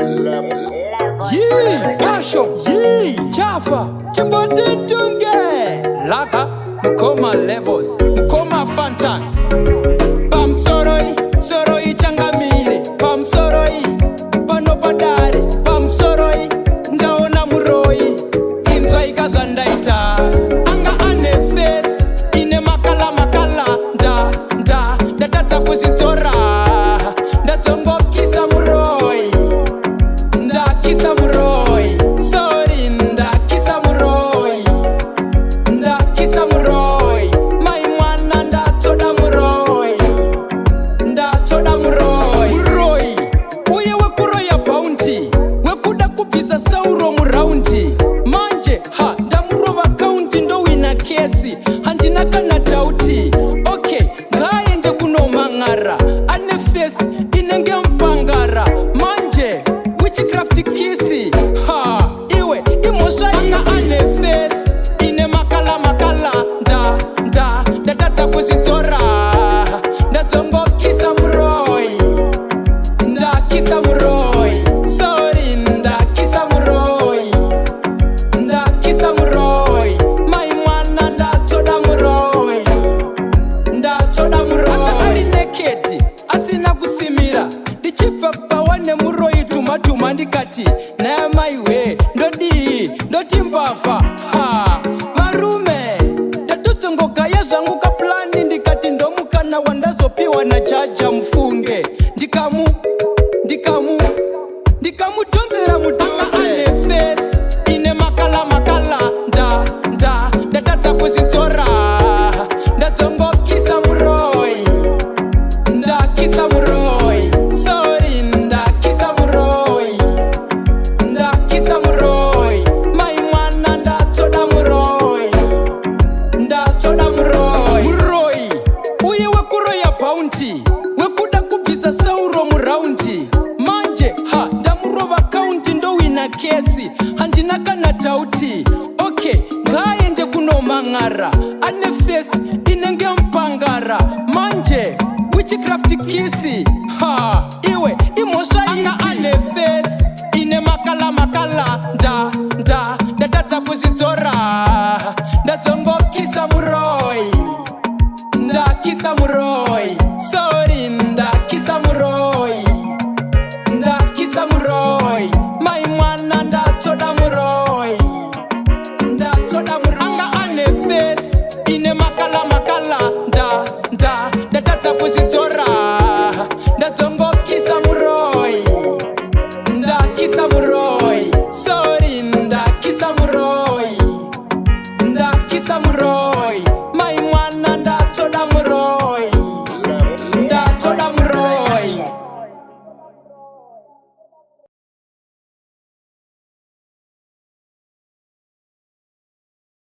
Yee, Pasho, yee, Jaffa, Chimbotintunge, Laka, Mukoma Levels, Mukoma Fantan, Pamsoroi, Soroi Changamire, Pamsoroi, Pano Padare, Pamsoroi, Ndaona Muroi, Inzwaika zvandaita, Anga ane face, ine makala makala, nda, nda, ndatadza kuzvidzora, ndazongokisa muroi. Ndakisa muroi, sorry, ndakisa muroi, ndakisa muroi, mai mwana, ndatoda muroi, ndatoda muroi. Muroi uye wekuroya bounty, wekuda kubvisa sauro muround. Manje ha, ndamurova kaunti, ndowina kesi, handina kana doubt. Okay, ngaaende kunomang'ara, ane face inenge mupangara. Manje witchcraft kiss, ha, iwe imhosva. Anga ane face ine makala makala, nda nda ndatadza kuzvidzora, ndazongokisa muroi, ndakisa muroi, sorry, ndakisa muroi, ndakisa muroi, mai mwana, ndatoda muroi, ndatoda muroi. Anga ari naked, asina kusimira, ndichibva pawa nemuroi dhumadhuma, ndikati naye, "Maiwe, ndodii? Ndoti mbavha." Ha, varume, ndatozongogaya zvangu kaplan, ndikati ndomukana wandazopiwa najaja, mufunge, ndikamu ndikamu ndikamudhonzera mudhuze. Ane face ine makala makala, nda nda ndatadza kuzvidzora, ndazongokisa muroi, ndakisa muroi, sorry, ndakisa muroi, ndakisa muroi, mai mwana, ndatoda muroi, ndatoda muroi. Muroi uye wekuroya bounty, wekuda kubvisa sauro muround. Manje ha, ndamurova kaunti, ndowina kesi, handina kana doubt. Okay, ngaaende kunomang'ara, ane face inenge mupangara. Manje witchcraft kiss, ha, iwe imhosva. Anga ane face ine makala makala, nda nda ndatadza kuzvidzora, ndazongokisa muroi, ndakisa muroi, sorry, ndakisa muroi, ndakisa muroi, mai mwana, ndatoda muroi, ndatoda muroi. Anga ane face ine makala makala, nda nda ndatadza kuzvidzora, ndazongokisa muroi, ndakisa muroi.